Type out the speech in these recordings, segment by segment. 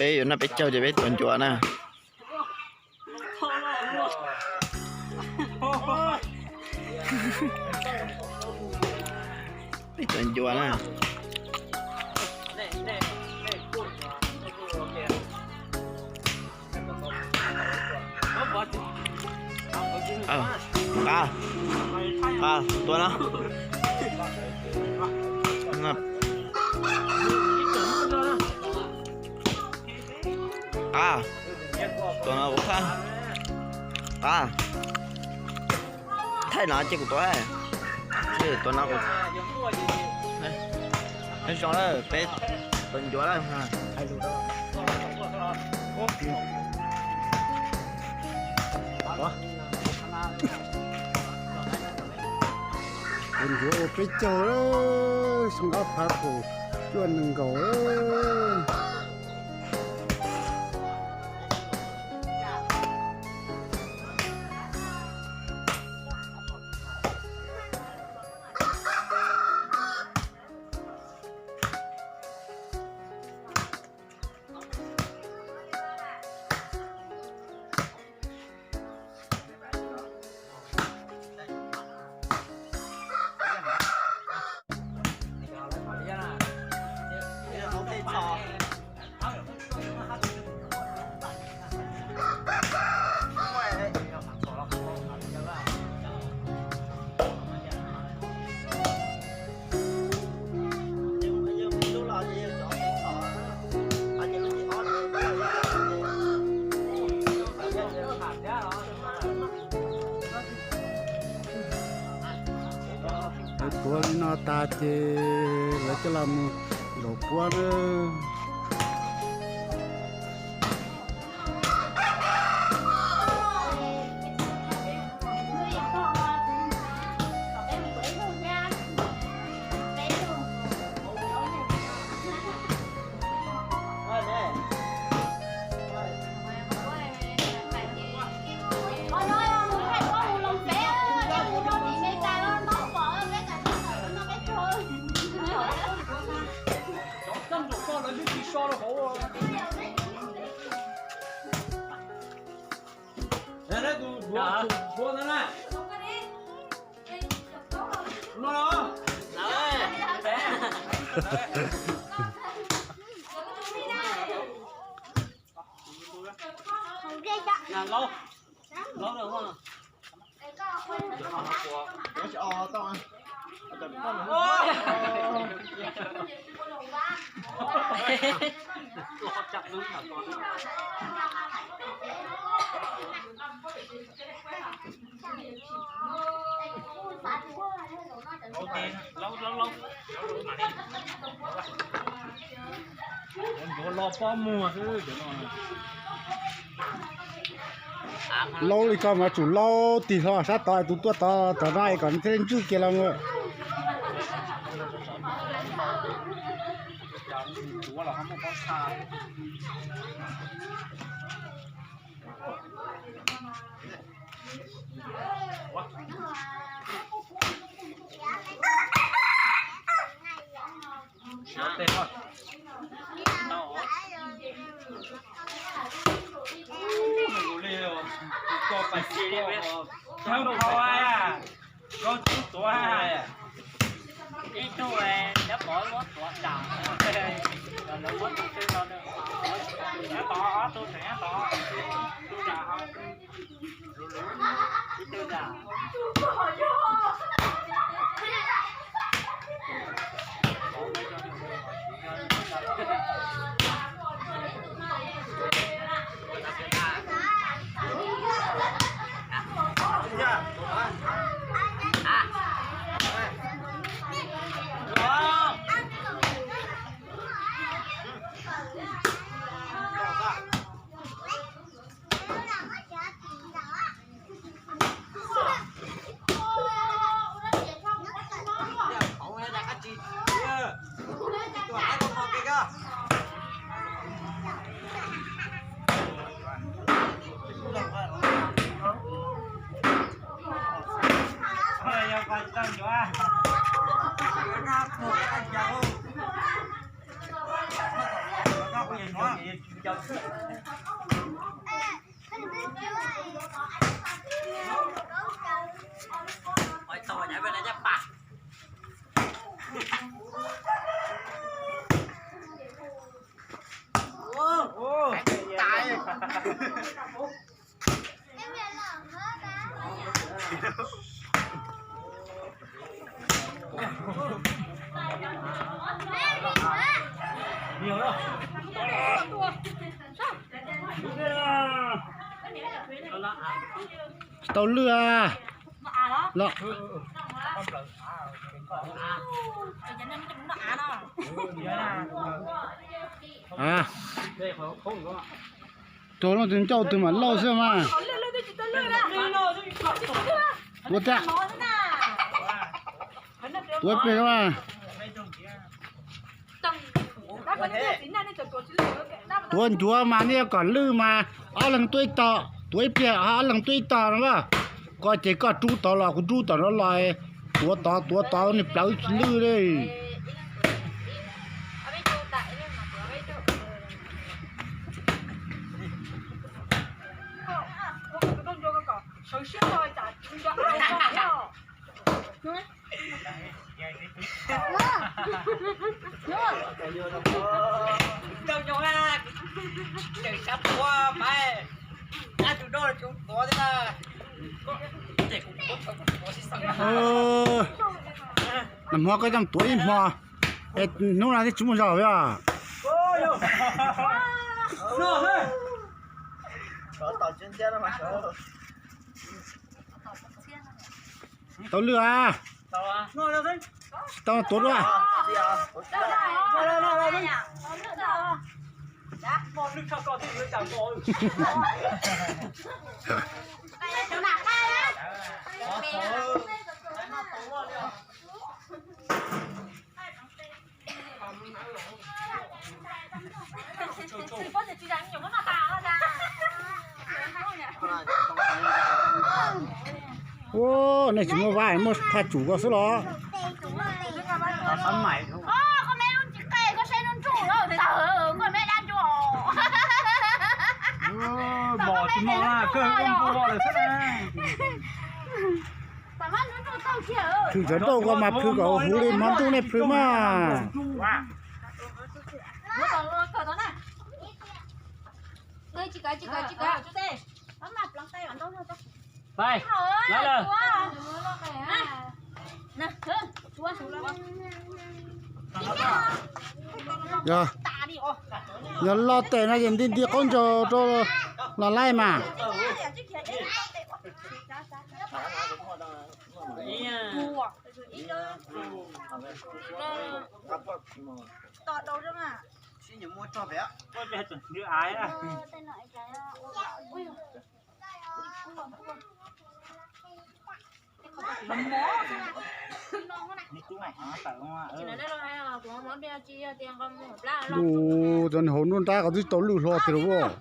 Peb yuav noj peb caug ces peb tuav ncuav na. Peb tuav ncuav na. Nqa, nqa, tuav no. Nqa, tuav no kuv thaij. Nqa, thaij no ces kuv tuav. Tuav no kuv, nyob zoo lawm, peb tuav ncuav lawm. Tuav ncuav ua peb caug, xyoo ob phav kaum cuaj nees nkaum. Lawv tuav li no tas ces lawv coj los mus zaum puab na. Laub li koj mas tsum laub tig hlo sab tod, tus tuaj tod tom no es kom nws thiaj li ntswj kiag los. Ib tug nyob pov muab tuav tas, lawv muab tus twg los, nyob tod ob tug tseem nyob tod, ib tug tas. Tsis tau lwj a. Los. A, tus no tus ncauj tus mam lauj xwb mas. Tuav tiag. Tuav pem mas. Tuav ncuav mas nej yuav kom lwj mas ob leeg tuav ib tog, tuav ib pliag ob leeg tuav ib tog no a. Koj ces koj rub tod los kuv rub tom no los, tuav tod tuav tod nws plawv tsis lwj li. Nag hmo koj coj tuav ib hmo, hnub no twb tsis muaj zog os. Tau lwj a. Tsis tau tuav dua. Ua, nej tsis muaj vaj, muaj phaj tsum ko xwb los? Plhws cov nrauj ko mas plhws kom huv li hmo ntuj nej plhws mas. Yog, yog loj tes no ces nti nti qaub ncaug rau los laij mas. Lus, cov hauv nruab nrab ko twb tau lwj hlo tiag los as.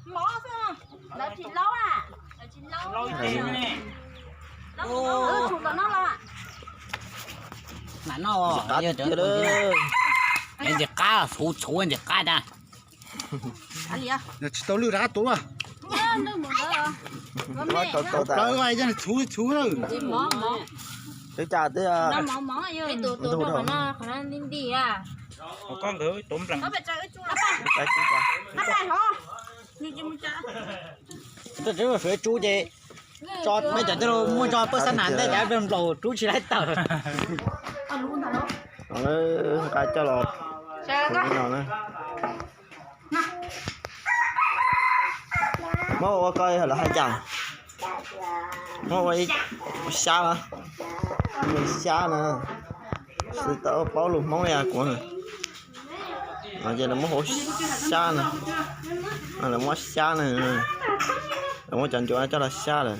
Ntxim qab, txhuv txhuv ntxim qab tas. Yog tsis tau lwj rov qab tuav. Plawv, txhuv txhuv. Rub ces tso, nej cov tij laug muaj tso paj xab nas ntej cas nplaum rub tsis laib tawm. Nqa coj los no na. Muab ua koj lawv hais cas? Muab ua xyab los? Xyab na. Xwb tau paub lus Hmoob li kuv na. No ces lawv muab hauv xyab na. Lawv muab xyab na. Lawv muab cov ncuav coj los xyab lawm.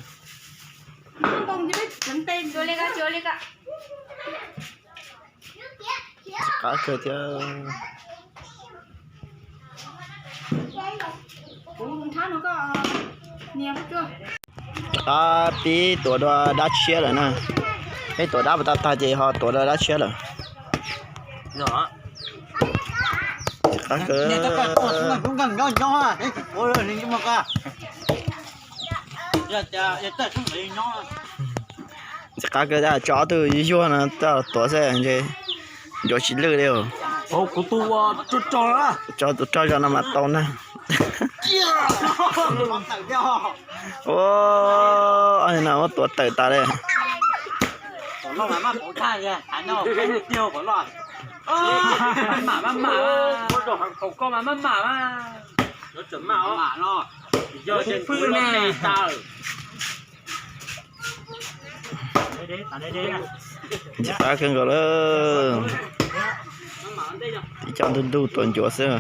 Qab kawg thiab. Rov qab pib tuav dua dab tshiab lawm na. Peb tuav dab puas tau tag ces ho tuav dua dab tshiab lawm. Qab kawg. Ntxim qab kawg, tso ob tug yug yuag no tuaj tuav xwb ntshe ncuav tsis lwj li. Tso tus rog zog no mas tau na. Ua, no muab tuav tawm tas li. Ntxim qab kawg nkaus lawm. Tib co ntug ntug tuav ncuav xwb.